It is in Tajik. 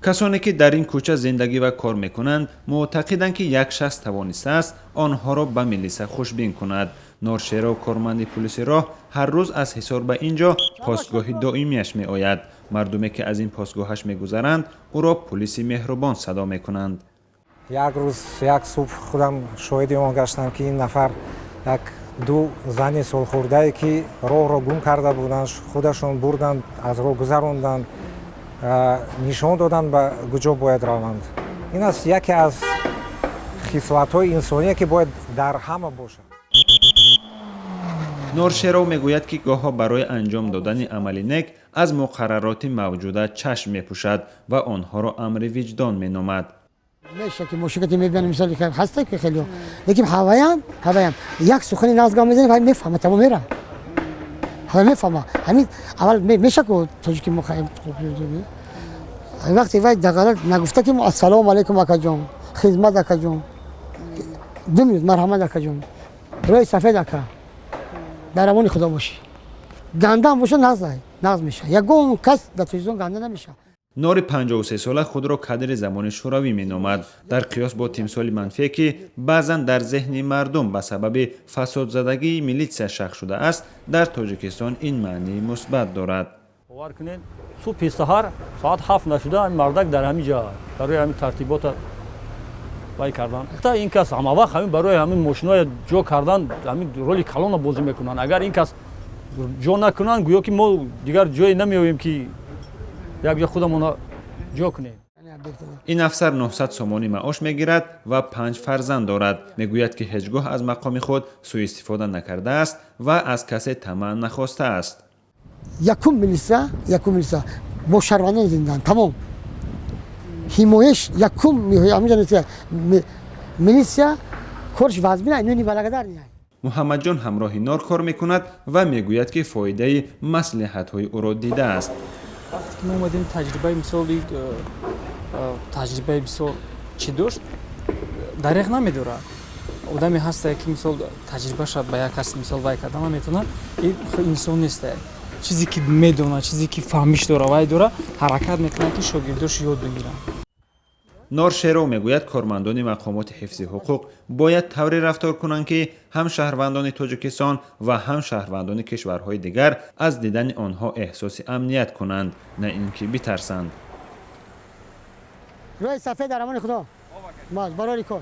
Касоне, ки дар ин кӯча зиндагӣ ва кор мекунанд, муътақиданд, ки як шахс тавонистааст онҳоро ба милиса хушбин кунад. Норшеров, корманди пулиси роҳ, ҳар рӯз аз Ҳисор ба ин ҷо, постгоҳи доимияш, меояд. Мардуме, ки аз ин постгоҳаш мегузаранд, ӯро пулиси меҳрубон садо мекунанд. Як рӯз, як субҳ худам шоҳиди он гаштам, ки ин нафар як ду зани солхӯрдае, ки роҳро гум карда буданд, худашон бурданд, аз роҳ гузаронданд, нишон доданд, ба куҷо бояд раванд. Ин аст яке аз хислатҳои инсоние, ки бояд дар ҳама бошад. Норшеров мегӯяд, ки гоҳо барои анҷом додани амали нек аз муқаррароти мавҷуда чашм мепӯшад ва онҳоро амри виҷдон меномад. Меша ки мошикати мебиён, мисол, ҳаста ки хеле, лекин ҳаваям як сухани нағз мезанӣ, вай мефаҳма, тамом, мера, ҳава мефаҳма. Ҳамин аввал меша ку тоҷики мо. Вақте вай дағала нагуфта, ки мо ассалому алайкум, акаҷон, хизмат, акаҷон, 2 минут, марҳамат, акаҷон, рӯи сафед, ака, дар амони Худо бошӣ, гандам боша, нағз нағз меша. Ягон кас дар Тоҷикистон ганда намеша. Нори 53сола худро кадри замони Шӯравӣ меномад. Дар қиёс бо тимсоли манфие, ки баъзан дар зеҳни мардум ба сабаби фасодзадагии милитсия шахс шудааст, дар Тоҷикистон ин маънии мусбат дорад. Бовар кунед, субҳи саҳар соат 7 нашуда, ҳамин мардак дар ҳамин ҷо барои ҳамин тартибота вай кардан. Ин кас ҳамавақт ҳамин барои ҳамин мошиноя ҷо кардан ҳамин роли калона бозӣ мекунанд. Агар ин кас ҷо накунанд, гӯё ки мо дигар ҷое намеёбем, ки якҷо худамона ҷо кунем. Ин афсар 900 сомонӣ маош мегирад ва панҷ фарзанд дорад. Мегӯяд, ки ҳеҷ гоҳ аз мақоми худ сӯистифода накардааст ва аз касе тамаъ нахостааст. Якум милиса, якум милиса бо шаҳрвандон зиндаанд, тамом. Ҳимояш якум милисия корш вазмина, ино неблагодарный. Муҳаммадҷон ҳамроҳи Нор кор мекунад ва мегӯяд, ки фоидаи маслиҳатҳои ӯро дидааст. Вақте ки мо омадем, таҷрибаи, мисоли, таҷрибаи бисёр чӣ дошт, дареғ намедорад. Одаме ҳастае, ки, мисол, таҷрибаша ба як кас, мисол, вай карда наметавонад, ин инсон нестае. Чизе ки медонад, чизе ки фаҳмиш дора, вай дора, ҳаракат мекунад, ки шогирдош ёд бигиранд. Нор Шеров мегӯяд, кормандони мақомоти ҳифзи ҳуқуқ бояд тавре рафтор кунанд, ки ҳам шаҳрвандони Тоҷикистон ва ҳам шаҳрвандони кишварҳои дигар аз дидани онҳо эҳсоси амният кунанд, на ин ки битарсанд. Рӯи сафед, дар амони Худо, барори кор.